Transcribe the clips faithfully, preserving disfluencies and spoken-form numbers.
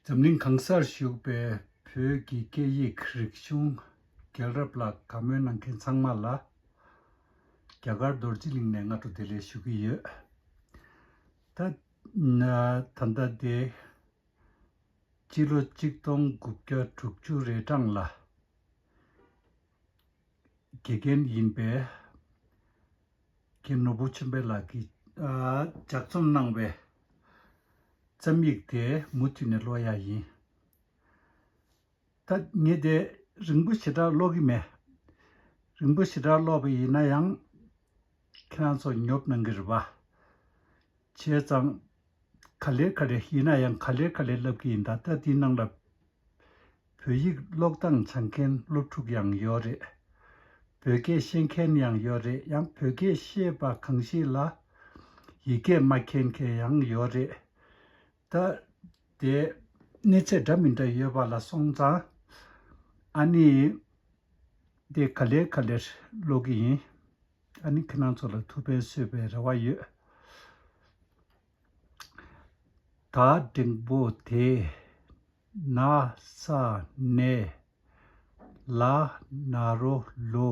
འཛམ་གླིང་གང་སར་བཞུགས་པའི་བོད་ཀྱི་སྐད་ཡིག་རིག་གཞུང་རྒྱལ་རབས་ལ་དགའ་མོས་གནང་མཁན་ཚང་མ་ལ། རྒྱ་གར་རྡོ་རྗེ་གླིང་ནས་སྔ་དྲོ་བདེ་ལེགས་ཞུ་གི་ཡོད། ད་ད་ལྟ་དེ་སྤྱི་ལོ་གཅིག་སྟོང་དགུ་བརྒྱ་དྲུག་ཅུ་རེ་གྲངས་ལ་དགེ་རྒན་ཡིན་པའི་རྒན་ནོར་བུ་ཆོས་འཕེལ་ལགས་ཀྱིས་ཨ་ལྗགས་རྩོམ་གནང་བའི་རྩོམ་ཡིག་དེ་མུ་མཐུད་ནས་ཀློག་ཡ་ཡིན། ད་ངས་དེ་རིང་པོ་ཞེ་དྲག་ཀློག་གི་མེད། རིང་པོ་ཞེ་དྲག་ཀློག་པ་ཡིན་ན་ཡང་ཁྱེད་རང་ཚོ་ཉོབ་གནང་གི་རེད་པ། བྱས་ཙང་ག་ལེར་ག་ལེར་ཡིན་ན་ཡང་ག་ལེར་ག་ལེར་ལབ་ཀྱི་ཡིན། ད་ལྟ་དེའི་ནང་ལ་བོད་ཡིག་ཀློག་སྟངས་སྦྱང་མཁན་སློབ་ཕྲུག་ཡང་ཡོད་རེད། བོད་སྐད་ཤེས་མཁན་ཡང་ཡོད་རེད། ཡང་བོད་སྐད་ཤེས་པ་གང་ཞིག་ལ་ཡིག་སྐད་མ་མཁྱེན་མཁན་ཡང་ཡོད་རེད། ད་དེ་གནས་ཚད་འདྲ་མི་འདྲ་ཡོད་པ་ལ་སོང་ཙང་ཨ་ནི་དེ་ག་ལེར་ག་ལེར་ཀློག་གི་ཡིན། ཨ་ནི་ཁྱེད་རང་ཚོ་ལ་ཐུགས་ཕན་གསོས་པའི་རེ་བ་ཡོད། ད་འགྲེང་པོ་དེ། ན་ས་ནས། ལ་ན་རོ་ལོ།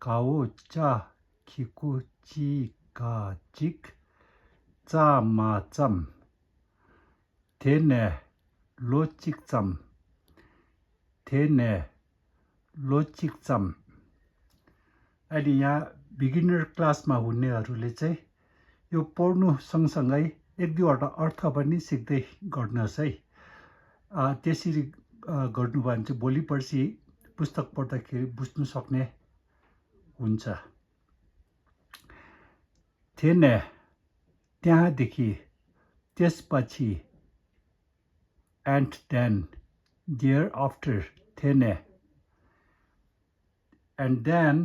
ག་འོ་ཅ། གི་གུ་ཅི་ག་གཅིག་ཙ་མ་ཙམ། དེ་ནས་ལོ་གཅིག་ཙམ། དེ་ནས་ལོ་གཅིག་ཙམ། ཨ་ནི་ཡང་beginner class མ་ཧུ་ནེ་ཨ་རུ་ལེ་ཚེ། यो पढ्नु सँगसँगै एक दुईवटा अर्थ पनि सिक्दै गर्नुहोस् है। अ, त्यसरी अ, गर्नुभयो भने चाहिँ भोलि पर्सि पुस्तक पढ्दाखेरि बुझ्नु सक्ने हुन्छ। त्यहाँ त्यहाँदेखि, त्यसपछि, and then, thereafter, त्यहाँ, and then,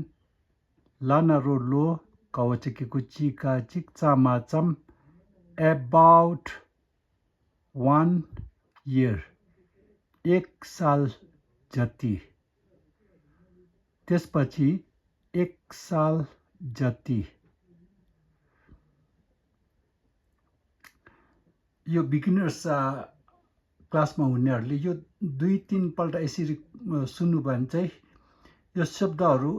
ल न रो लो, क व च कि कु चि का चिक चा मा चम, about one year, एक साल जति। त्यसपछि एक साल जति। यो beginners class मा हुनेहरूले यो दुई तिन पल्ट यसरी सुन्नुभयो भने चाहिँ यो शब्दहरू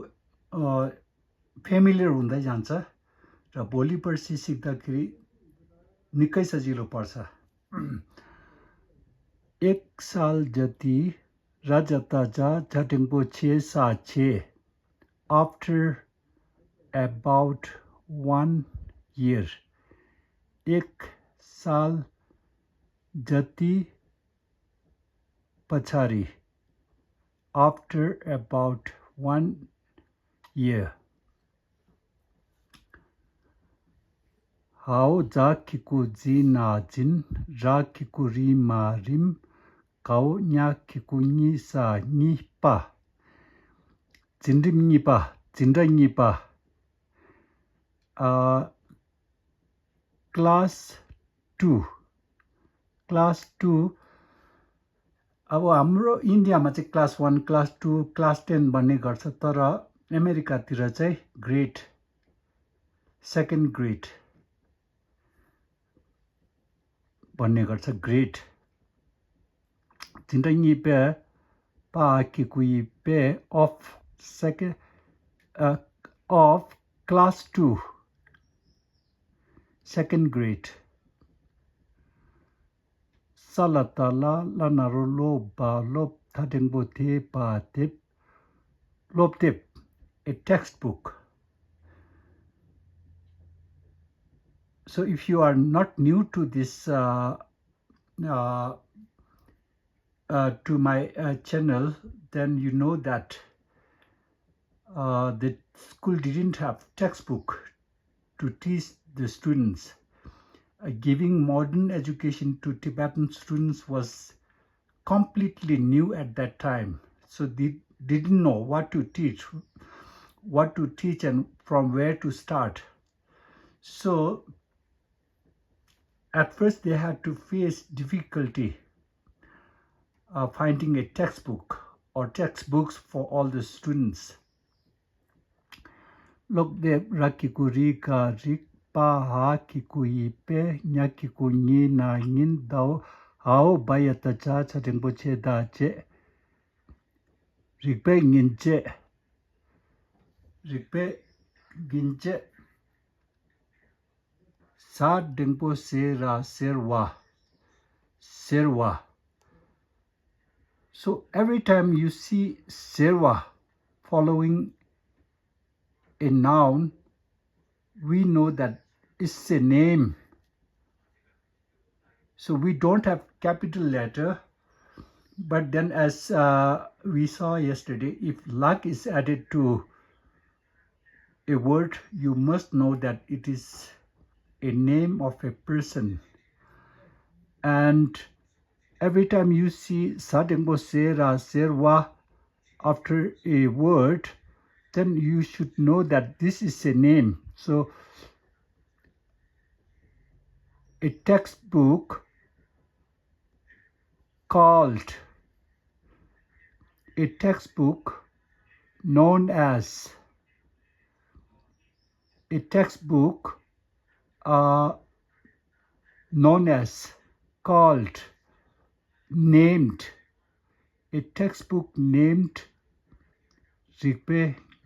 familiar हुँदै जान्छ र भोलि पर्सि सिक्दाखेरि निकै सजिलो पर्छ। एक साल जति, र ज त जा, झ टेम्पो छे सा छे। After about one year, एक साल जति पछाडि, after about one year। हाओ जा खिकु जी ना जिन, रा खिकु री मा रिम, काओ न्या खिकु न्यी सा न्यी पा। जिन रिम न्यी पा, जिन रा न्यी पा। आ, class two, class two। अब हाम्रो इन्डियामा चाहिँ class one, class two, class ten भन्ने गर्छ, तर अमेरिकातिर चाहिँ grade, second grade भन्ने गर्छ, grade। Zinda nyi pe pa ki kui pe of second, uh, of class two, second grade. Sa la ta la, la na ro lo ba lo, tha deng bo te ba te, lo te, a textbook. So if you are not new to this, uh, uh, uh, to my uh, channel, then you know that uh, the school didn't have textbook to teach the students. Uh, giving modern education to Tibetan students was completely new at that time. So they didn't know what to teach, what to teach and from where to start. So at first they had to face difficulty uh, finding a textbook or textbooks for all the students. Lok de ra ki ku ri ka rik, pa ha ki ku yi pe, nya ki ku nyi na nyin, dao ཨའོ་བ་ཡ་བཏགས་བྱ་ཚ་འགྲེང་བུ་ཆེ་ད་བྱེད། རིག་པའི་ཉིན་བྱེད། རིག་པའི་ཉིན་བྱེད། ཟ་འགྲེང་བུ་ཟེ་ར་ཟེར་བ། ཟེར་བ། So every time you see ཟེར་བ following a noun, we know that it's a name. So we don't have capital letter, but then as uh, we saw yesterday, if lag is added to a word, you must know that it is a name of a person. And every time you see ཟ་འགྲེང་བུ་ཟེ་ར་ཟེར་བ after a word, then you should know that this is a name. So a textbook called, a textbook known as, a textbook uh, known as, called, named, a textbook named རིག་པའི་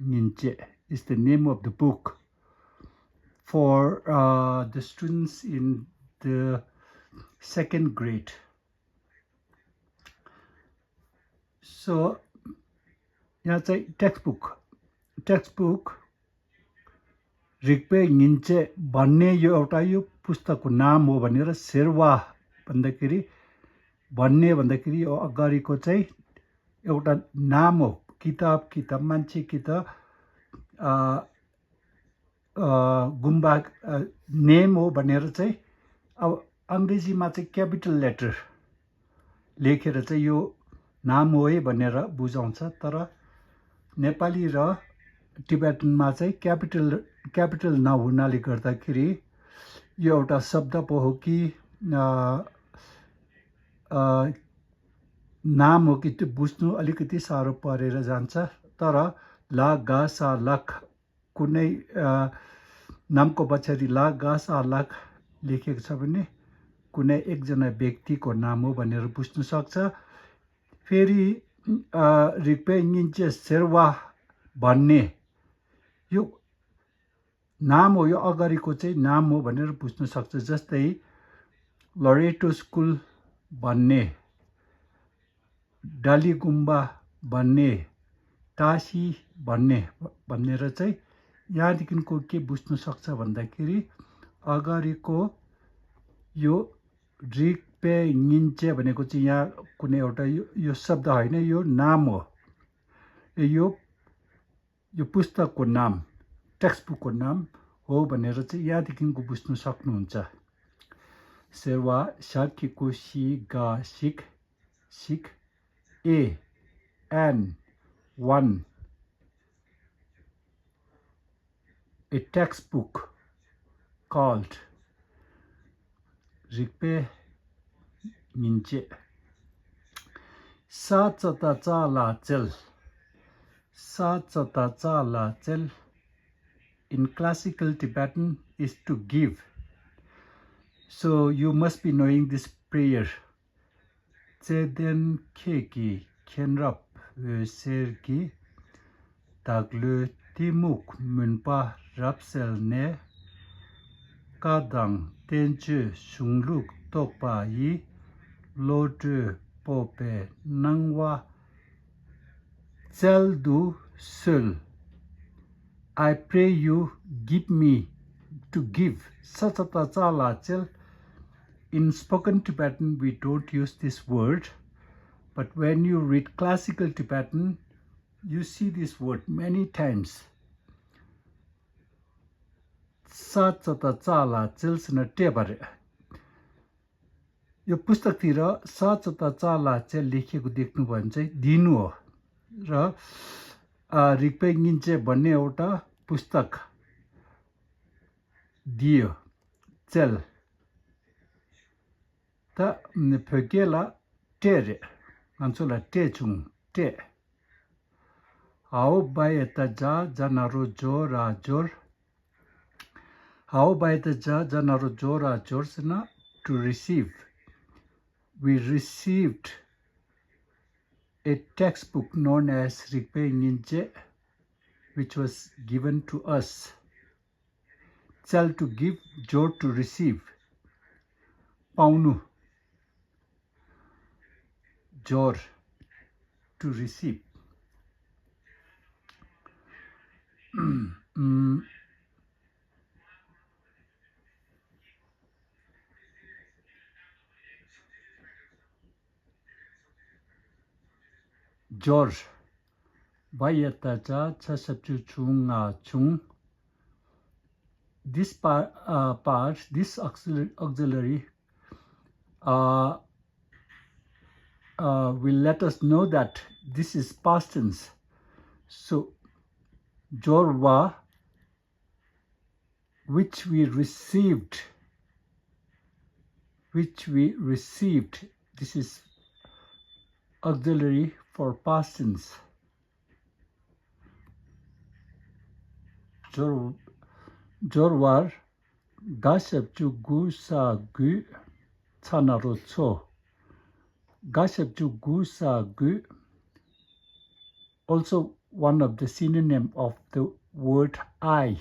ཉིན་བྱེད is the name of the book for uh, the students in the second grade. So, यहाँ चाहिँ textbook, textbook, རིག་པའི་ཉིན་བྱེད། भन्ने यो एउटा यो पुस्तकको नाम हो भनेर, ཟེར་བ भन्दाखेरि, भन्ने भन्दाखेरि यो अगाडिको चाहिँ एउटा नाम हो, किताब कि त मान्छे कि त अ, अ, गुम्बा नेम हो भनेर चाहिँ अब अङ्ग्रेजीमा चाहिँ क्यापिटल लेटर लेखेर चाहिँ यो नाम हो है भनेर बुझाउँछ। तर नेपाली र टिबेटनमा चाहिँ क्यापिटल क्यापिटल नहुनाले गर्दाखेरि यो एउटा शब्द पो हो कि अ, अ, नाम हो कि त्यो बुझ्नु अलिकति साह्रो परेर जान्छ। तर ला गा सा लख कुनै अ, नामको पछाडि ला गा सा लख लेखेको छ भने कुनै एकजना व्यक्तिको नाम हो भनेर बुझ्न सक्छ। फेरि अ, रिक्पे निन्चे सेर्वा भन्ने यो नाम हो, यो अगाडिको चाहिँ नाम हो भनेर बुझ्न सक्छ। जस्तै लरेटो स्कुल भन्ने, डाली गुम्बा भन्ने, टासी भन्ने भनेर चाहिँ यहाँदेखिको के बुझ्न सक्छ भन्दाखेरि अगाडिको यो रिक्पे निन्चे भनेको चाहिँ यहाँ कुनै एउटा यो यो शब्द होइन, यो नाम हो। यो यो पुस्तकको नाम, टेक्स्ट बुकको नाम हो भनेर चाहिँ यहाँदेखिको बुझ्न सक्नुहुन्छ। सेवा शाक्यको सी गा सिक सिक A N one, a textbook called रिक्पे निन्चे। सा चता चा ला चेल। सा चता चा ला चेल in classical Tibetan is to give. So you must be knowing this prayer. བརྩེ་ལྡན་ཁྱེད་ཀྱི་མཁྱེན་རབ་འོད་ཟེར་གྱིས། བདག་བློའི་གཏི་མུག་མུན་པ་རབ་བསལ་ནས། བཀའ་དང་བསྟན་བཅོས་གཞུང་ལུགས་རྟོགས་པ་ཡི། བློ་གྲོས་སྤོབས་པའི་སྣང་བ་བསྩལ་དུ་གསོལ། I pray you give me to give. ས་ཙ་ཏ་ཙ་ལ་བཙལ། In spoken Tibetan, we don't use this word, but when you read classical Tibetan, you see this word many times. ས་ཙ་ཏ་ཙ་ལ་བཙལ་ཟེར་ན་སྤྲད་པ་རེད། यो पुस्तकतिर सा चता चाला चाहिँ लेखिएको देख्नुभयो भने चाहिँ दिनु हो। र अ, रिक्पे निन्चे भन्ने एउटा पुस्तक दियो, चेल। त भोगेला टेरे, मान्छेलाई टेचुङ, टे। हाउ बाय त जा, जनारो जो रा जोर। हाउ बाय त जा, जनारो जो रा जोर सेना to receive. We received a textbook known as རིག་པའི་སྙིང་རྗེ, which was given to us. སྩལ་to give, སྦྱོར་to receive. པའུ་ནུ། སྦྱོར to receive. ཨམ། སྦྱོར། བ་ཡ་བཏགས་བྱ་ཆ་ཞབས་ཀྱུ་ཆུ་ང་བྱུང་། This part, uh, part, this auxiliary, auxiliary uh, uh, will let us know that this is past tense. So, སྦྱོར་བ། Which we received, which we received. This is auxiliary for past tense. སྦྱོར། སྦྱོར་བར། ག་ཞབས་ཀྱུ་གུ་ས་གུས། ཚ་ན་རོ་ཚོ། ག་ཞབས་ཀྱུ་གུ་ས་གུས། Also one of the synonym of the word I.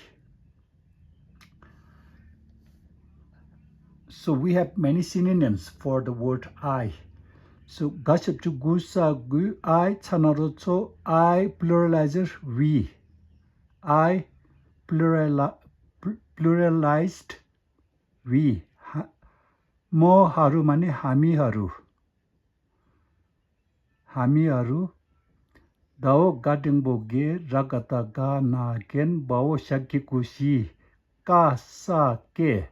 So we have many synonyms for the word I. So ག་ཞབས་ཀྱུ་གུ་ས་གུས། I ཚ་ན་རོ་ཚོ། I pluralizer we. I plurali- pl- pluralized we. ཧ- མོ་ཧ་རུ་མ་ནི་ཧ་མི་ཧ་རུ། ཧ་མི་ཧ་རུ། ད་འོ་ག་འགྲེང་བུ་དགེ། ར་ག་བཏགས་རྒ་ན་རྒན། བ་འོ་ཞབས་ཀྱུ་གུ་བཞི། ཀ་ས་ཀེ།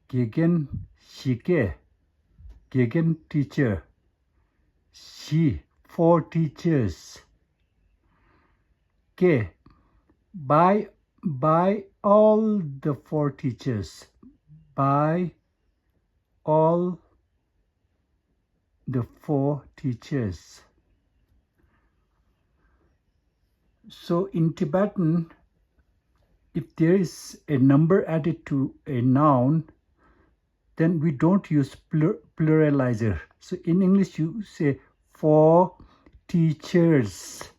དགེ་རྒན་བཞི་ཀེ། དགེ་རྒན་teacher བཞི། Four teachers. ཀེ། By, by all the four teachers. By all the four teachers. So in Tibetan, if there is a number added to a noun, then we don't use plur- pluralizer. So in English, you say four teachers,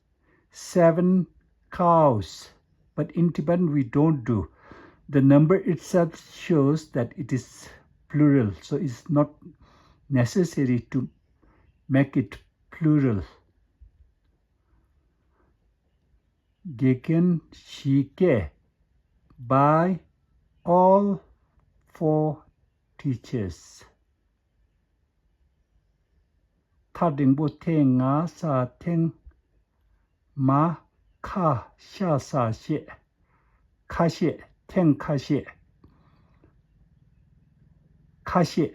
seven cows. But in Tibetan, we don't do. The number itself shows that it is plural. So it's not necessary to make it plural. དགེ་རྒན་བཞི་ཀེ། By all four teachers. ཐ་འགྲེང་བུ་ཐེ་ང་ས་ཐེང་། མ་ཁ་ཤ་ས་ཤེ། ཁ་ཤས། ཐེང་ཁ་ཤས། ཁ་ཤས།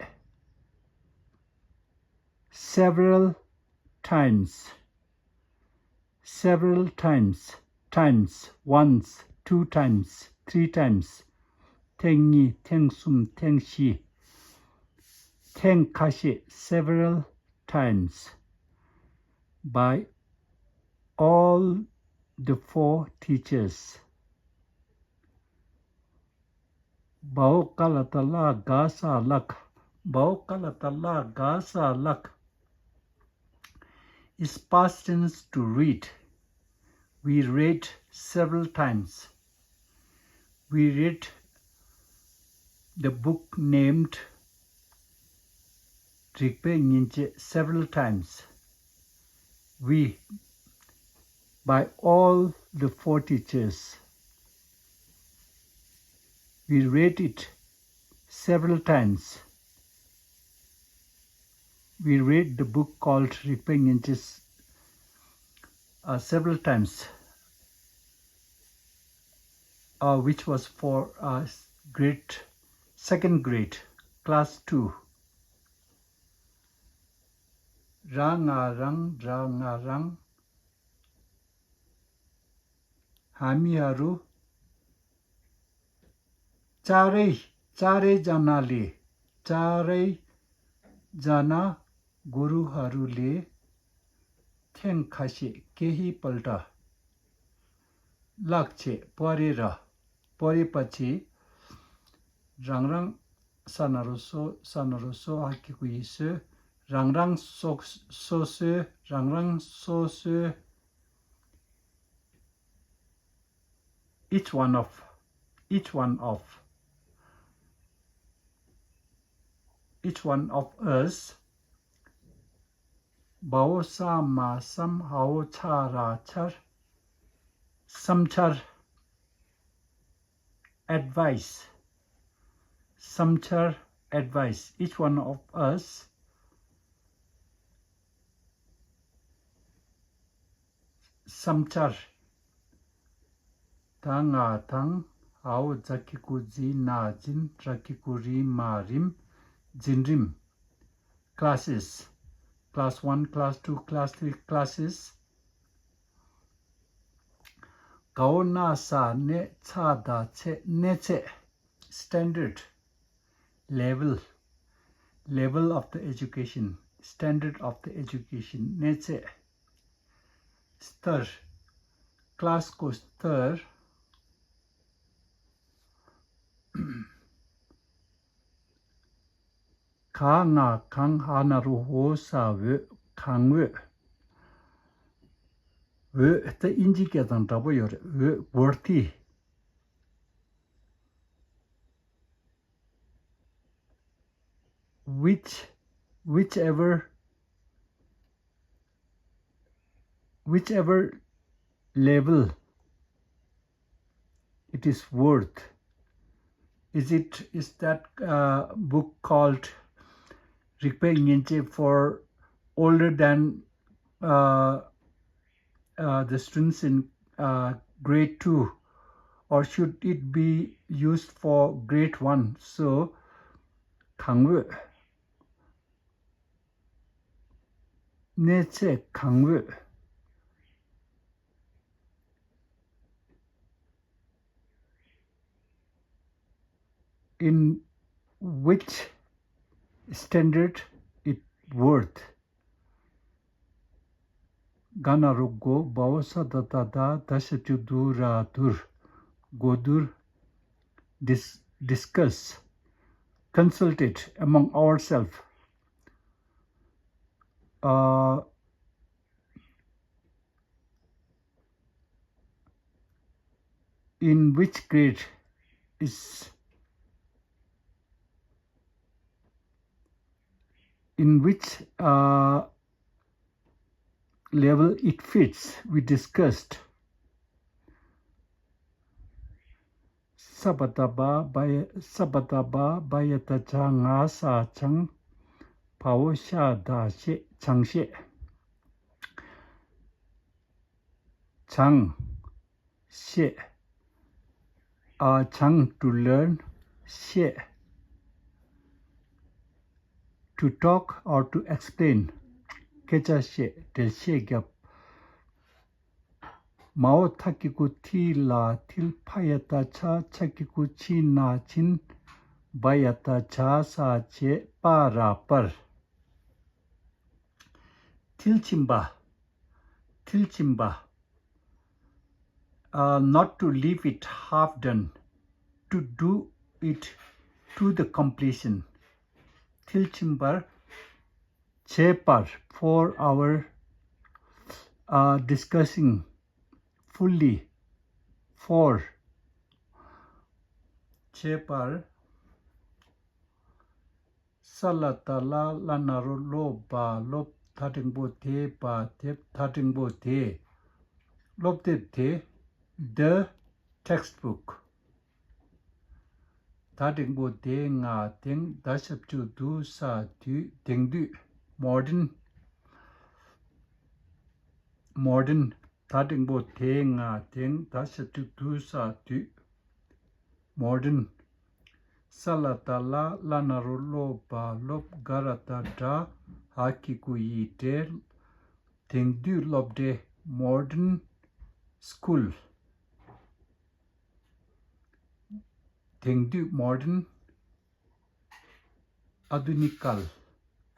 Several times. Several times. Times. Once, two times, three times. ཐེངས་གཉིས། ཐེངས་གསུམ། ཐེངས་བཞི། ཐེངས་ཁ་ཤས། Several times. By all the four teachers. བ་འོ་ཀ་ལ་བཏགས་གླ་ག་ས་གླགས། བ་འོ་ཀ་ལ་བཏགས་གླ་ག་ས་གླགས། It's past tense to read. We read several times. We read the book named རིག་པའི་སྙིང་རྗེ several times. We, by all the four teachers. We read it several times. We read the book called རིག་པའི་སྙིང་རྗེ uh, several times, uh, which was for uh, grade, second grade, class two. ར་ང་རང་། ར་ང་རང་། ཧ་མི་ཧ་རུ། ཅ་རེ། ཅ་རེ་ཛ་ན་ལེ། ཅ་རེ་ཛ་ན་གུ་རུ་ཧ་རུ་ལེ། ཐེངས་ཁ་ཤས། ཀེ་ཧི་པལ་ཏ། ལག་ཆས། པོ་རེ་ར། པོ་རེ་པ་ཆེ། རང་རང་ ས་ན་རོ་སོ། ས་ན་རོ་སོ། ཧ་གི་གུ་ཡི་སོ། རང་རང་སོ། སོ་སོའི། རང་རང་སོ་སོའི། Each one of, each one of, each one of us. བའོ་ས་མ་བསམ། འའོ་ཆ་ར་འཆར། བསམ་འཆར། Advice. བསམ་འཆར། Advice. Each one of us. བསམ་འཆར། ད་ང་དང་། འའོ་ཛ་གི་གུ་ཛི། ན་འཛིན། ར་གི་གུ་རི། མ་རིམ། འཛིན་རིམ། Classes. Class one, class two, class three, classes. གའོ་ན་ས་གནས། ཚ་ད་ཚད། གནས་ཚད། Standard. Level. Level of the education. Standard of the education. གནས་ཚད། སྟར། ཀླ་སི་ཀོ་སྟར། ག་ང་གང་། འ་ན་རོ་འོ་ས་འོད། གང་འོད། འོད་དེ་ཨིན་ཇི་སྐད་དང་འདྲ་པོ་ཡོད་རེད། འོད། worthy. Which, whichever, whichever level it is worth. Is it, is that uh, book called རིག་པའི་ཉིན་བྱེད for older than uh, uh, the students in uh, grade two, or should it be used for grade one? So གང་འོས། གནས་ཚད་གང་འོས། In which standard it worth? ག་ན་རོ་གོ། བའོ་ས་ད་བཏགས་བདག། ད་ཞབས་ཀྱུ་དུ་ར་བསྡུར། གོ་བསྡུར། dis- discuss, consultate among ourselves. Uh, in which grade is, in which uh, level it fits, we discussed. ས་བ་བཏགས་སྦ། སྦ་ཡ། ས་བ་བཏགས་སྦ། སྦ་ཡ་བཏགས་སྦྱ། ང་ས་བྱང་། བའོ་ཤ་ད་བཤད། བྱང་བཤད། བྱང་བཤད། ཨ། བྱང་། to learn. བཤད། to talk or to explain. སྐད་ཆ་བཤད། འགྲེལ་བཤད་བརྒྱབ། མའོ་ཐ་གི་གུ་ཐི་ལ་ཐིལ། ཕ་ཡ་བཏགས་ཕྱ། ཆ་གི་གུ་ཕྱི་ན་ཕྱིན། བ་ཡ་བཏགས་བྱ། ས་བྱས། པ་ར་པར། མཐིལ་ཕྱིན་པ། མཐིལ་ཕྱིན་པ། Uh, not to leave it half done, to do it to the completion. མཐིལ་ཕྱིན་པར་བྱེད་པར། for our uh, discussing fully, for བྱེད་པར། ས་ལ་བཏགས་སླ། སླ་ན་རོ་སློ། སྦ་སློབ། ད་འགྲེང་བུ་དེ། སྦ་དེབ། ད་འགྲེང་བུ་དེ། སློབ་དེབ་དེ། the textbook. ད་འགྲེང་བུ་དེ་ང་དེང་། ད་ཞབས་ཀྱུ་དུ་ས་དུས། དེང་དུས། modern, modern. ད་འགྲེང་བུ་དེ་ང་དེང་། ད་ཞབས་ཀྱུ་དུ་ས་དུས། modern. ས་ལ་བཏགས་སླ། སླ་ན་རོ་སློ། སྦ་སློབ། ག་ར་བཏགས་གྲ། འ་གི་གུ་ཡི་འགྲེ། དེང་དུས་སློབ་གྲྭའི། modern school. དེང་དུས། modern. ཨ་དྷུ་ནི་ཀལ།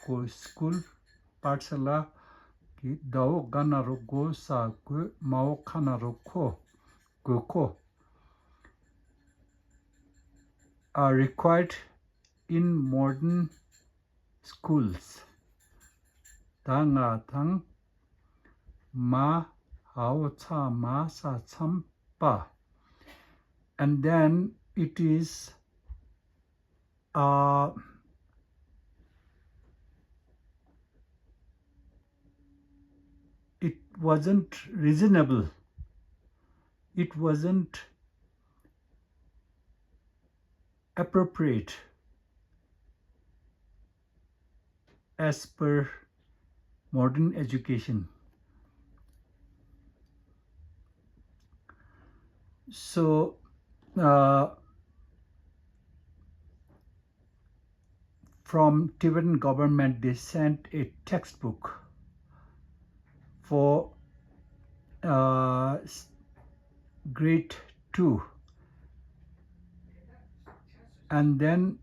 གོ་སྐུལ། པཱཐ་ཤ་ལ། གི་ཟླ་འོག་ག་ན་རོ་གོ་ས་གོས། མའོ་ཁ་ན་རོ་ཁོ། དགོས་མཁོ། are required in modern schools. ད་ང་དང་མ་འའོ་ཚ་མ་ས་མཚམས་པ། And then it is, uh, it wasn't reasonable, it wasn't appropriate as per modern education. So, uh, from Tibetan government, they sent a textbook for, uh, s- grade two, and then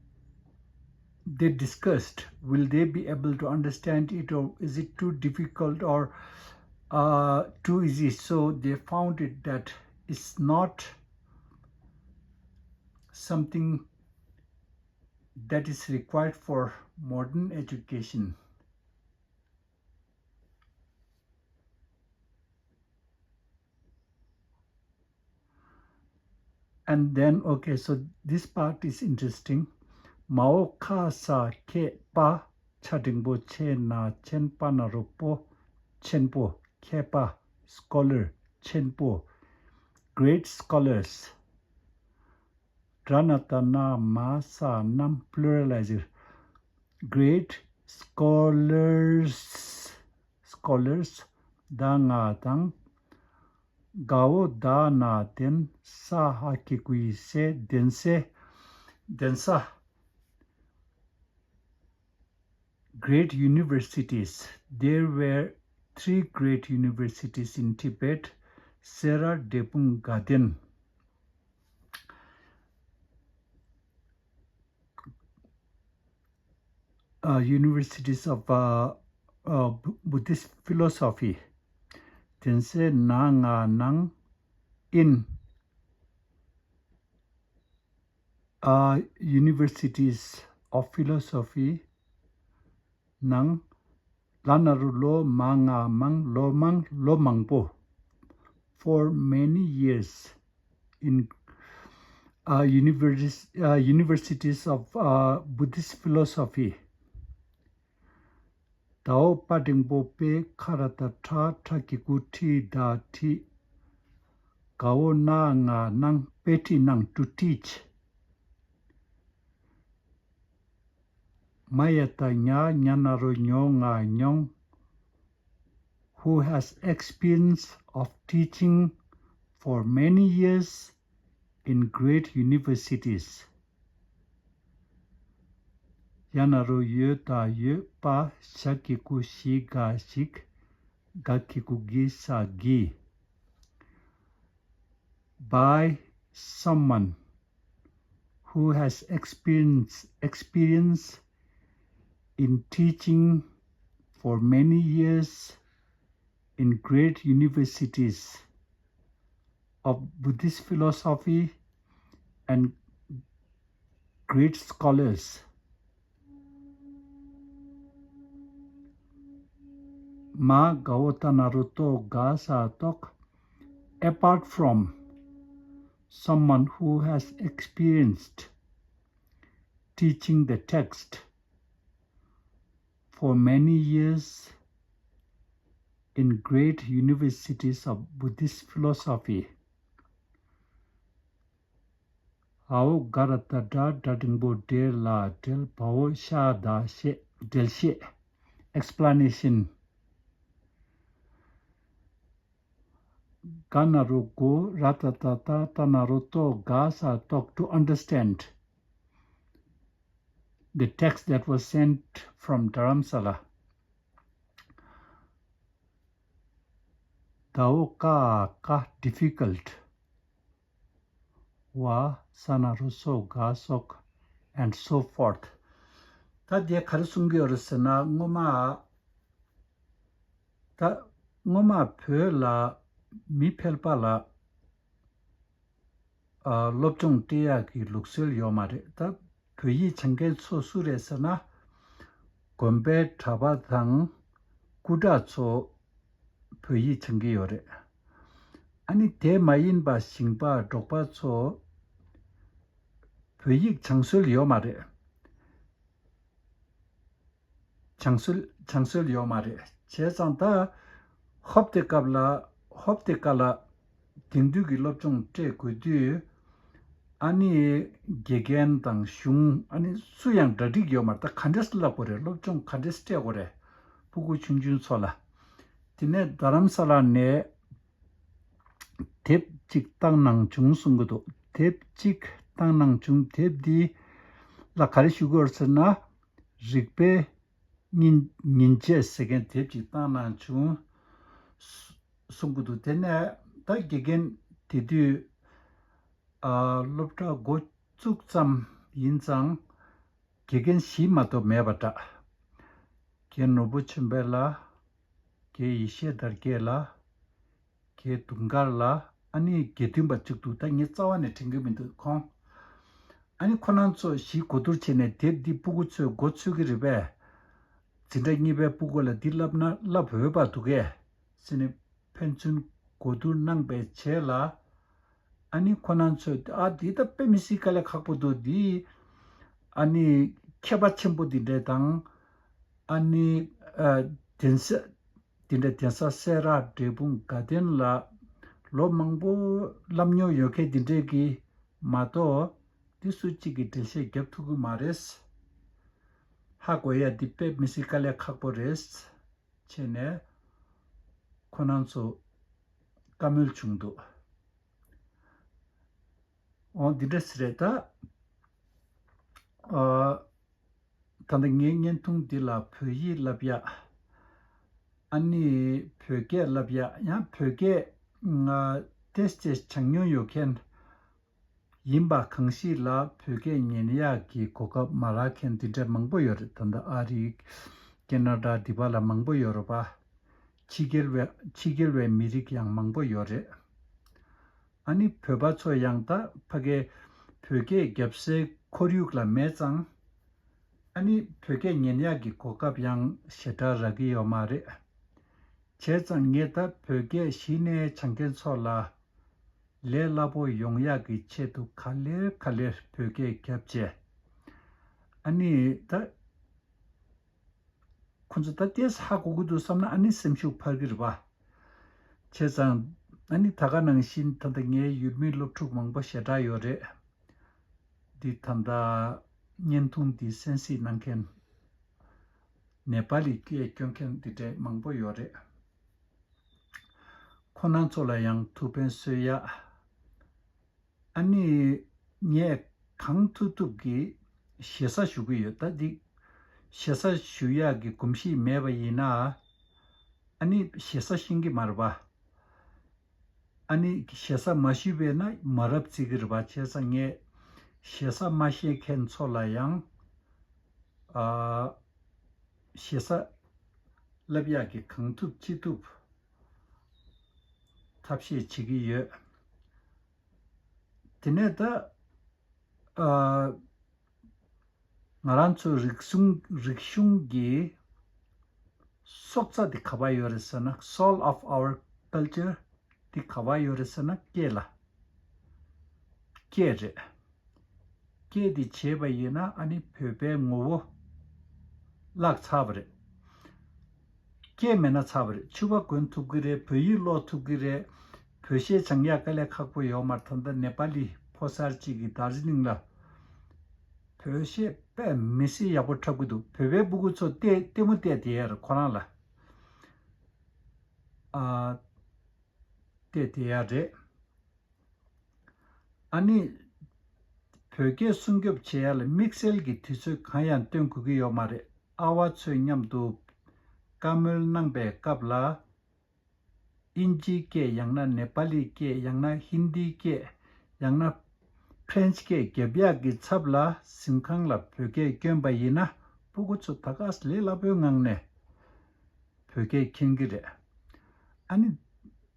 they discussed, will they be able to understand it, or is it too difficult, or, uh, too easy? So they found it that it's not something that is required for modern education. And then, okay, so this part is interesting. མའོ་ཁ་ས་ཁེ་པ། ཆ་འགྲེང་བུ་ཆེ་ན་ཆེན། པ་ན་རོ་པོ། ཆེན་པོ། ཁེ་པ། scholar། ཆེན་པོ། great scholars། ར་ན་ད་ན་མ་ས་རྣམས། pluralizer། great scholars, scholars། ད་ང་དང་། གའོ་ད་ན་ལྡན། ས་ཧ་གི་གུ་ཡི་སེ། ལྡན་སེ། ལྡན་ས། Great universities. There were three great universities in Tibet, སེ་ར། འབྲས་སྤུངས། དགའ་ལྡན། Uh, universities of, uh, uh, Bu- Buddhist philosophy. ལྡན་སེ་ན་ང་ནང་། in, uh, universities of philosophy ནང་། ལ་ན་རོ་ལོ། མ་ང་མང་། ལོ་མང་། ལོ་མང་པོ། for many years in, uh, univers- uh, universities of, uh, Buddhist philosophy. དའོ་པ་འགྲེང་བུ་པེ། ཁ་ར་ད་ཁྲ། ཁྲ་གི་གུ་ཁྲི་ད་ཁྲིད། གའོ་ན་ང་ནང་། པེ་ཁྲི་ནང་། to teach། མ་ཡ་ད་ཉ། ཉ་ན་རོ་ཉོ། ང་མྱོང་། who has experience of teaching for many years in great universities. ཡ་ན་རོ་ཡོ་ད་ཡོད། པ། ཞ་གི་གུ་ཞི། ག་ཞིག། ག་གི་གུ་གི་ས་གིས། By someone who has experience experience in teaching for many years in great universities of Buddhist philosophy and great scholars. མ་གའོ་ད་ན་རོ་ཏོ། ག་ས་ཏོག། Apart from someone who has experienced teaching the text for many years in great universities of Buddhist philosophy. འའོ་ག་ར་ད་སྒྲ། སྒྲ་འགྲེང་བུ་འབྲེ། ལ་འབྲེལ། བའོ་ཤ་ད་ཤེ། འགྲེལ་བཤད། Explanation. ག་ན་རོ་གོ། ར་ད་ད་ད། ཏ་ན་རོ་ཏོ། ག་ས་ཏོག། To understand the text that was sent from Dharamsala. དའོ་ཀ་ཀ། difficult. བ་ས་ན་རོ་སོ། ག་སོག། and so forth. ད་དེ་ག་རེ་གསུང་གི་ཡོད་རེད་ཟེར་ན། སྔོན་མ། ད་སྔོན་མ་བོད་ལ་མི་ཕལ་པ་ལ་ཨ་སློབ་སྦྱོང་སྤྲད་ཡག་གི་ལུགས་སྲོལ་ཡོད་མ་རེད། ད་ བོད་ཡིག་སྦྱང་མཁན་ཚོ་སུ་རེད་ཟེར་ན། དགོན་པའི་གྲྭ་པ་དང་སྐུ་དྲག་ཚོ་བོད་ཡིག་སྦྱང་གི་ཡོད་རེད། ཨ་ནི་དེ་མ་ཡིན་པ་ཞིང་པ་འབྲོག་པ་ཚོ་བོད་ཡིག་སྦྱང་སྲོལ་ཡོད་མ་རེད། སྦྱང་སྲོལ་སྦྱང་སྲོལ་ཡོད་མ་རེད། བྱས་ཙང་ད་ཧོབ་དེ་སྐབས་ལ་ཧོབ་དེ་ཀ་ལ་དེང་དུས་ཀྱི་སློབ་སྦྱོང་སྤྲད་དགོས་དུས། ཨ་ནི་དགེ་རྒན་དང་གཞུང་ཨ་ནི་སུ་ཡང་གྲ་སྒྲིག་ཡོད་མ་རེད། ད་ག་འདྲས་བསླབ་དགོས་རེད། སློབ་སྦྱོང་ག་འདྲས་སྤྲད་དགོས་རེད། ཕྲུ་གུ་ཆུང་ཆུང་ཚོ་ལ། དེ་ནས་རྡ་རམ་ས་ལ་ནས་དེབ་ཅིག་བཏང་གནང་བྱུང་གསུང་གི་འདུག་དེབ་ཅིག་བཏང་གནང་བྱུང་། དེབ་འདི་ལ་ག་རེ་ཞུ་དགོས་ཟེར་ན། རིག་པའི་ཉིན་ཉིན་བྱེད་ཟེར་མཁན་དེབ་ཅིག་བཏང་གནང་བྱུང་གསུང་གི་འདུག་དེ་ནས་ད་དགེ་རྒན་དེ་དུས་ཨ་སློབ་གྲྭ་འགོ་བཙུགས་ཙམ་ཡིན་ཙང་དགེ་རྒན་བཞི་མ་གཏོགས་མེད་པ་འདྲ། རྒན་ནོར་བུ་ཆོས་འཕེལ་ལགས། རྒན་ཡེ་ཤེས་དར་རྒྱས་ལགས། རྒན་དུང་དཀར་ལགས། ཨ་ནི་དགེ་འདུན་པ་གཅིག་འདུག་ད་ངས་རྩ་བ་ནས་དྲན་གྱི་མི་འདུག་ཁོང་ཨ་ནི་ཁོ་རང་ཚོ་བཞི་གོ་བསྡུར་བྱས་ནས་དེབ་འདི་ཕྲུ་གུ་ཚོས་མགོ་ཚོད་ཀྱི་རེད་པས། འཛིན་གྲྭ་གཉིས་པའི་ཕྲུ་གུ་ལ་འདི་བསླབ་ན་བསླབ་འོས་པ་འདུག་གས་ཟེར་ནས་ཕན་ཚུན་གོ་བསྡུར་གནང་པའི་རྗེས་ལ། ཨ་ནི་ཁོ་རང་ཚོས་ཨ་འདི་ད་དཔེ་མི་སྲིད་དཀའ་ལས་ཁག་པོ་འདུག་འདི་ཨ་ནི་མཁས་པ་ཆེན་པོ་འདི་འདྲས་དང་། ཨ་ནི་ཨ་གདན་ས་འདི་འདྲ་གདན་ས་སེ་ར་འབྲས་སྤུངས་དགའ་ལྡན་ལ་ལོ་མང་པོ་བསླབ་མྱོང་ཡོད་མཁན་འདི་འདྲས་ཀྱིས་མ་གཏོགས་འདི་སུ་གཅིག་གིས་འགྲེལ་བཤད་རྒྱབ་ཐུབ་ཀྱི་མ་རེད། ཧ་གོ་ཡ་འདི་དཔེ་མི་སྲིད་དཀའ་ལས་ཁག་པོ་རེད། བྱས་ནས་ཁོ་རང་ཚོ་བཀའ་མོལ་བྱུང་འདུག་འོ་འདི་འདྲ་ཟེར་རེད་ད། ཨ། ད་ལྟ་ངའི་བརྙན་ཐུང་འདི་ལ་བོད་ཡིག་བསླབ་ཡག་ཨ་ནི་བོད་སྐད་བསླབ་ཡག་ཡང་བོད་སྐད་ང་ཏོག་ཙམ་སྦྱང་མྱོང་ཡོད་མཁན་ཡིན་པ་གང་ཞིག་ལ་བོད་སྐད་ཉན་ཡག་གི་གོ་སྐབས་མ་རག་མཁན་འདི་འདྲ་མང་པོ་ཡོད་རེད། ད་ལྟ་ཨ་རི། ཁེ་ན་ཌ། འདི་པ་ལ་མང་པོ་ཡོད་རེད་པ། ཕྱི་རྒྱལ་བའི་ཕྱི་རྒྱལ་བའི་མི་རིགས་ཡང་མང་པོ་ཡོད་རེད། ཨ་ནི་བོད་པ་ཚོ་ཡང་ད་ཕ་གའི་བོད་སྐད་རྒྱབ་སའི་ཁོར་ཡུག་ལ་མེད་ཙང་། ཨ་ནི་བོད་སྐད་ཉན་ཡག་གི་གོ་སྐབས་ཡང་ཞེ་དྲག་རག་གི་ཡོད་མ་རེད། བྱས་ཙང་ངས་ད་བོད་སྐད་གཞི་ནས་སྦྱང་མཁན་ཚོ་ལ་ལས་སླ་པོ་ཡོང་ཡག་གི་ཆེད་དུ་ག་ལེར་ག་ལེར་བོད་སྐད་རྒྱབ་བྱས། ཨ་ནི་ད། ཁོ་ཚོ་ད་ལྟས་ཧ་གོ་གི་འདུག་བསམ་ན་ཨ་ནི་སེམས་ཤུགས་འཕར་གི་རེད་པ། བྱས་ཙང་ཨ་ནི་ད་ག་ནང་བཞིན་ད་ལྟ་ངའི་ཡུལ་མི་སློབ་ཕྲུག་མང་པོ་ཞེ་དྲག་ཡོད་རེད། འདི་ད་ལྟ་བརྙན་ཐུང་འདི་གསན་གཟིགས་གནང་མཁན་ནེ་པ་ལི་སྐད་སྐྱོན་མཁན་འདི་འདྲའི་མང་པོ་ཡོད་རེད། ཁོ་རང་ཚོ་ལ་ཡང་ཐུགས་ཕན་གསོས་ཡ། ཨ་ནི་ངས་གང་ཐུབ་ཐུབ་ཀྱིས་ཞེ་ས་ཞུ་གི་ཡོད། ད་འདི་ཞེ་ས་ཞུ་ཡག་གི་གོམས་གཤིས་མེད་པ་ཡིན་ན་ཨ་ནི་ཞེ་ས་ཤེས་ཀྱི་མ་རེད་པ། ཨ་ནི་ཞེ་ས་མ་ཞུས་པས་ན་མ་རབས་བརྩི་གི་རེད་པ། བྱས་ཙང་ངས་ཞེ་ས་མ་ཤེས་མཁན་ཚོ་ལ་ཡང་ཨ་ཞེ་ས་བསླབ་ཡག་གི་གང་ཐུབ་ཅི་ཐུབ་ཐབས་ཤེས་བྱེད་ཀྱི་ཡོད། དེ་ནས་ད་ཨ་ང་རང་ཚོའི་རིག་གཞུང་རིག་གཞུང་གི་སྲོག་རྩ་དེ་ག་པར་ཡོད་རེད་ཟེར་ན། soul of our culture དེ་ག་པར་ཡོད་རེད་ཟེར་ན་སྐད་ལ། སྐད་རེད། སྐད་དེ་བྱས་པ་ཡིན་ན་ཨ་ནི་བོད་པའི་ངོ་བོ་བརླག་ཚར་བ་རེད། སྐད་མེད་ན་ཚར་བ་རེད། ཕྱུ་པ་གོན་ཐུབ་ཀྱི་རེད། བོད་ཡིག་ཀློག་ཐུབ་ཀྱི་རེད། བོད་གཞས་སྦྱང་ཡག་དཀའ་ལས་ཁག་པོ་ཡོད་མ་རེད། ད་ལྟ་ནེ་པ་ལི་ཕོ་གསར་གཅིག་གིས་དར་ཇི་ལིང་ལ་བོད་གཞས་དཔེ་མི་སྲིད་ཡག་པོ་འཁྲབ་ཀྱི་འདུག་བོད་པའི་སྤུ་གུ་ཚོ་ལྟད་ལྟད་མོ་བལྟས་བསྡད་ཡ་རེད་ཁོ་རང་ལ། ཨ་བལྟས་བསྡད་ཡ་རེད། ཨ་ནི་བོད་སྐད་སྲུང་སྐྱོབ་བྱེད་ཡ་ལ་དམིགས་བསལ་གྱི་དུས་ཚོད་གང་ཡང་སྟོན་དགོས་ཀྱི་ཡོད་མ་རེད། ཨ་བ་ཚོའི་མཉམ་དུ་བཀའ་མོལ་གནང་པའི་སྐབས་ལ། དབྱིན་ཇིའི་སྐད་ཡང་ན་ནེ་པ་ལིའི་སྐད་ཡང་ན་ཧིན་དིའི་སྐད་ཡང་ན་ཕྲན་སྐད་རྒྱབ་ཡག་གི་ཚབ་ལ་གཟིམ་ཁང་ལ་བོད་སྐད་བསྐྱོན་པ་ཡིན་ན་སྤུ་གུ་ཚོ་ད་ག་ལས་སླ་པོའི་ངང་ནས་བོད་སྐད་མཁྱེན་གྱི་རེད། ཨ་ནི་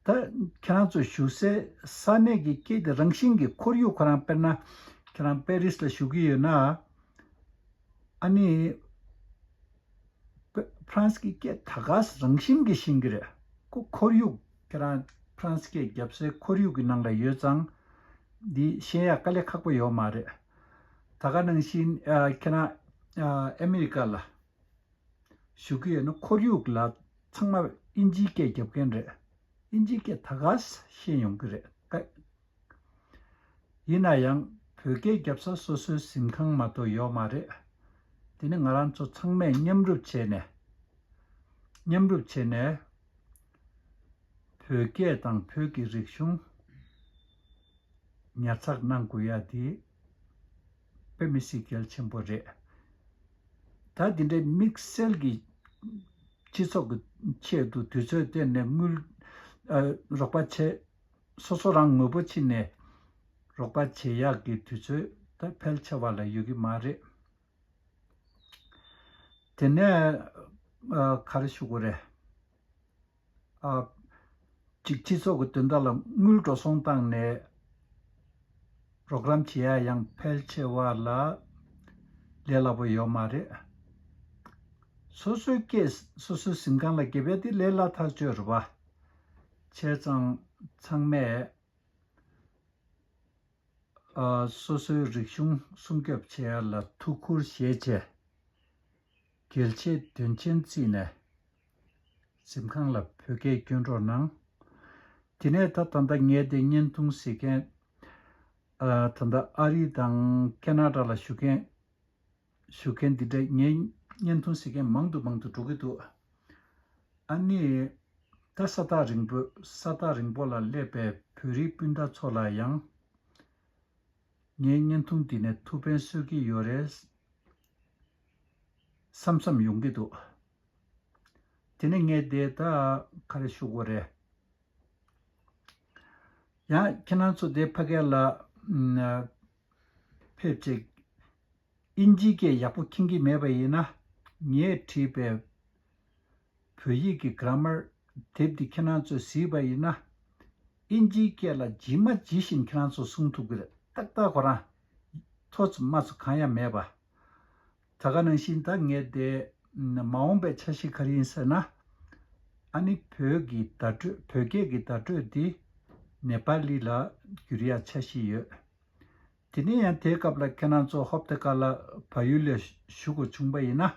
ད་ཁྱེད་རང་ཚོ་བཞུགས་སའི་ས་གནས་ཀྱི་སྐད་དེ་རང་བཞིན་གྱི་ཁོར་ཡུག་ཁོ་རང་དཔེར་ན་ཁྱེད་རང་པེ་རིས་ལ་བཞུགས་ཀྱི་ཡོད་ན། ཨ་ནི་ཕ- ཕ་རན་སི་གི་སྐད་ད་ག་རང་བཞིན་གྱིས་ཤེས་ཀྱི་རེད། ཁོ་ཁོར་ཡུག་ཁྱེད་རང་ཕ་རན་སི་སྐད་རྒྱབ་སའི་ཁོར་ཡུག་གི་ནང་ལ་ཡོད་ཙང་འདི་ཤེས་ཡག་དཀའ་ལས་ཁག་པོ་ཡོད་མ་རེད། ད་ག་ནང་བཞིན་ཨ་ཁྱེད་རང་ཨ་ཨ་མི་རི་ཀ་ལ་བཞུགས་ཀྱི་ཡོད་ན་ཁོར་ཡུག་ལ་ཚང་མ་དབྱིན་ཇིའི་སྐད་རྒྱབ་མཁན་རེད། དབྱིན་ཇིའི་སྐད་ད་ག་ཤེས་ཡོང་གི་རེད། ཡིན་ན་ཡང་བོད་སྐད་རྒྱབ་ས་སོ་སོའི་གཟིམ་ཁང་མ་གཏོགས་ཡོད་མ་རེད། དེ་ནི་ང་རང་ཚོ་ཚང་མས་མཉམ་རུབ་བྱས་ནས་མཉམ་རུབ་བྱས་ནས་བོད་སྐད་དང་བོད་ཀྱི་རིག་གཞུང་ཉར་ཚགས་གནང་དགོས་ཡ་དེ་དཔེ་མི་སྲིད་གལ་ཆེན་པོ་རེད། ད་དེ་འདྲའི་དམིགས་བསལ་གྱི་སྤྱི་ཚོགས་ཀྱི་ཆེད་དུ་དུས་ཚོད་བཏོན་ནས་དངུལ་ཨ་རོགས་པ་བྱས། སོ་སོ་རང་ངོ་བོ་ཕྱིན་ནས་རོགས་པ་བྱེད་ཡག་གི་དུས་ཚོད་ད་ཕལ་ཆེ་བ་ལ་ཡོད་ཀྱི་མ་རེད། དེ་ནས་ཨ་ག་རེ་ཞུ་དགོས་རེད། ཨ་གཅིག་སྤྱི་ཚོགས་ཀྱི་དོན་དག་ལ་དངུལ་འགྲོ་སོང་བཏང་ནས་རོགས་རམ་བྱེད་ཡག་ཡང་ཕལ་ཆེ་བ་ལ་ལས་སླ་པོ་ཡོད་མ་རེད། སོ་སོའི་སྐད་སོ་སོའི་གཟིམ་ཁང་ལ་རྒྱབ་ཡ་དེ་ལས་སླ་ཐག་ཆོད་རེད་པ། བྱས་ཙང་ཚང་མས་ཨ་སོ་སོའི་རིག་གཞུང་སྲུང་སྐྱོབ་བྱེད་ཡ་ལ་ཐུགས་ཁུར་བཞེས་བྱས། གལ་ཆེ་དོན་ཆེན་བརྩིས་ནས་གཟིམ་ཁང་ལ་བོད་སྐད་སྐྱོན་རོགས་གནང་། དེ་ནས་ད་ད་ལྟ་ངས་དེ་བརྙན་ཐུང་གཟིགས་མཁན་ཨ་ད་ལྟ་ཨ་རི་དང་ཁེ་ན་ཌ་ལ་བཞུགས་མཁན་བཞུགས་མཁན་འདི་འདྲ་ངའི་བརྙན་ཐུང་གཟིགས་མཁན་མང་དུ་མང་དུ་འགྲོ་གི་འདུག་ཨ་ནི་ད་ས་ཐག་རིང་པོ་ས་ཐག་རིང་པོ་ལ་སླེབས་པའི་བོད་རིགས་སྤུན་ཟླ་ཚོ་ལ་ཡང་ངའི་བརྙན་ཐུང་འདི་ནས་ཐུགས་ཕན་གསོས་ཀྱི་ཡོད་རེད་བསམ་བསམ་ཡོང་གི་འདུག་དེ་ནས་ངས་དེ་ད་ག་རེ་ཞུ་དགོས་རེད། ཡང་ཁྱེད་རང་ཚོ་དེ་ཕ་གི་ལ་ཨ་ཕེབས་བྱས་དབྱིན་ཇིའི་སྐད་ཡག་པོ་མཁྱེན་གྱི་མེད་པ་ཡིན་ན། ངས་བྲིས་པའི་བོད་ཡིག་གི་གྷ་ར་མར་དེབ་འདི་ཁྱེད་རང་ཚོས་གཟིགས་པ་ཡིན་ན། དབྱིན་ཇིའི་སྐད་ལ་ཇི་མ་ཇི་བཞིན་ཁྱེད་རང་ཚོས་གསུང་ཐུབ་ཀྱི་རེད། ཏག་ཏག་ཁོ་རང་ཐོ་ཚོ་མ་ཚོ་གང་ཡང་མེད་པ། ད་ག་ནང་བཞིན་ད་ངས་དེ་མ་འོངས་པའི་འཆར་གཞི་ག་རེ་ཡིན་ཟེར་ན། ཨ་ནི་བོད་ཀྱི་བརྡ་སྤྲོད་བོད་སྐད་ཀྱི་བརྡ་སྤྲོད་འདི་ནེ་པ་ལི་ལ་བསྒྱུར་ཡ་འཆར་གཞི་ཡོད། དེ་ནས་ཡང་དེའི་སྐབས་ལ་ཁྱེད་རང་ཚོ་ཧོབ་ཏེ་ཀ་ལ་བལ་ཡུལ་ལ་བཞུགས་དགོས་བྱུང་པ་ཡིན་ན།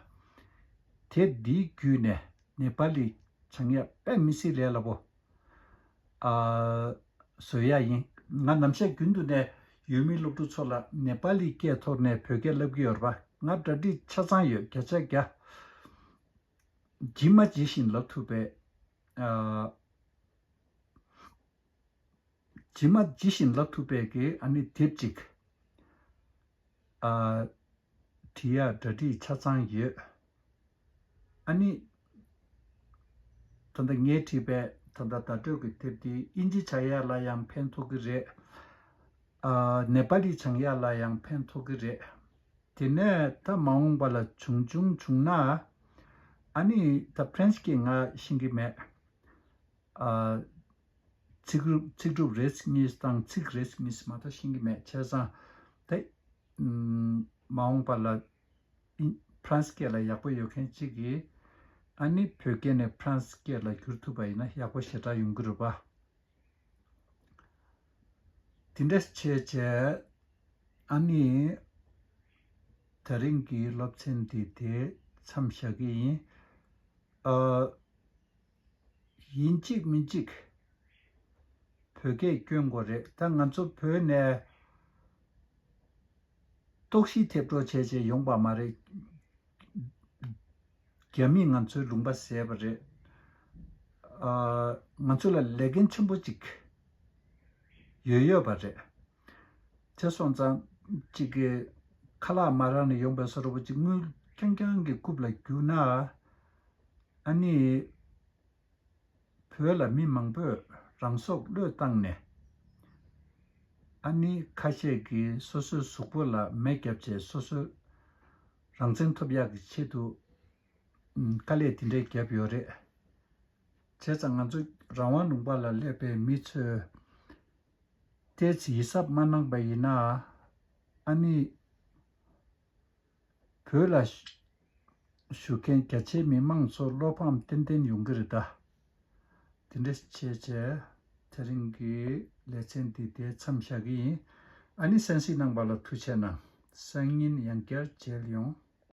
དེབ་འདིའི་བརྒྱུད་ནས་ནེ་པ་ལི་སྦྱང་ཡ་དཔེ་མི་སྲིད་ལས་སླ་པོ། ཨ། བཟོ་ཡ་ཡིན། ང་ནམ་ཞག་རྒྱུན་དུ་ནས་ཡུལ་མི་སློབ་ཕྲུག་ཚོ་ལ་ནེ་པ་ལིའི་སྐད་ཐོག་ནས་བོད་སྐད་བསླབ་ཀྱི་ཡོད་རེད་པ། ང་གྲ་སྒྲིག་ཆ་ཚང་ཡོད། བརྒྱ་ཆ་བརྒྱ། ཇི་མ་ཇི་བཞིན་ལབ་ཐུབ་པའི། ཨ། ཇི་མ་ཇི་བཞིན་ལབ་ཐུབ་པའི་གི་ཨ་ནི་དེབ་ཅིག་ཨ། བྲིས་ཡ་གྲ་སྒྲིག་ཆ་ཚང་ཡོད། ཨ་ནི། ད་ལྟ་ངས་བྲིས་པའི་ད་ལྟ་བརྡ་སྤྲོད་ཀྱི་དེབ་དེ་དབྱིན་ཇི་སྦྱང་ཡ་ལ་ཡང་ཕན་ཐོགས་ཀྱི་རེད། ཨ། ནེ་པ་ལི་སྦྱང་ཡ་ལ་ཡང་ཕན་ཐོགས་ཀྱི་རེད། དེ་ནས་ད་མ་འོངས་པ་ལ་བྱུང་བྱུང་བྱུང་ན། ཨ་ནི་ད་ཕ་རན་སི་སྐད་ང་ཤེས་ཀྱི་མེད། ཨ། ཚིག་རུབ་ཚིག་གྲུབ་རེ་གཉིས་དང་ཚིག་རེ་གཉིས་མ་གཏོགས་ཤེས་ཀྱི་མེད། བྱས་ཙང་དེ་ཨམ། མ་འོངས་པ་ལ་ཨིན་ཕ་རན་སི་སྐད་ལ་ཡག་པོ་ཡོད་མཁན་གཅིག་གིས་ཨ་ནི་བོད་སྐད་ནས་ཕ་རན་སི་སྐད་ལ་བསྒྱུར་ཐུབ་པ་ཡིན་ན་ཡག་པོ་ཞེ་དྲག་ཡོང་གི་རེད་པ། དེ་འདྲ་བྱས་བྱས་ཨ་ནི་ད་རིང་གི་སློབ་ཚན་འདི་དེ་མཚམས་བཞག་གི་ཡིན། ཨ། ཡིན་གཅིག་མིན་གཅིག་བོད་སྐད་སྐྱོན་དགོས་རེད། ད་ང་ཚོ་བོད་ནས་རྟོག་ཞིབ་ཐེབས་གྲོགས་བྱས་བྱས་ཡོང་པ་མ་རེད། རྒྱ་མིས་ང་ཚོའི་ལུང་པ་བཟས་པ་རེད། ཨ། ང་ཚོ་ལ་ལས་འགན་ཆེན་པོ་གཅིག་ཡོད་ཡོད་པ་རེད། དེ་སོང་ཙང་གཅིག་གི་ཁ་ལག་མ་རག་ནས་ཡོང་པའི་བཟོ་འདྲ་པོ་གཅིག་དངུལ་རྐྱང་རྐྱང་གི་རྐུབ་ལ་རྒྱུག་ན། ཨ་ནི། བོད་ལ་མི་མང་པོས་རང་སྲོག་བློས་བཏང་ནས། ཨ་ནི་ཁ་ཤས་ཀྱིས་སོ་སོའི་གཟུགས་པོ་ལ་མེ་བརྒྱབ་བྱས་སོ་སོའི་རང་བཙན་ཐོབ་ཡག་གི་ཆེད་དུ་དཀའ་ལས་དེ་འདྲས་བརྒྱབ་ཡོད་རེད། བྱས་ཙང་ང་ཚོ་རང་དབང་ལུང་པ་ལ་སླེབས་པའི་མི་ཚོས་ཏོག་ཙམ་ཡིད་གཟབ་མ་གནང་པ་ཡིན་ན། ཨ་ནི། བོད་ལ་བཞུགས་མཁན་རྒྱ་ཆེའི་མི་མང་ཚོ་བློ་ཕམ་ཏན་ཏན་ཡོང་གི་རེད་ད། དེ་འདྲ་བྱས་བྱས་དེ་རིང་གི་ལེ་ཚན་འདི་དེ་མཚམས་བཞག་གི་ཡིན། ཨ་ནི་གསན་གཟིགས་གནང་བ་ལ་ཐུགས་རྗེ་གནང་། སང་ཉིན་ཡང་བསྐྱར་མཇལ་ཡོང་།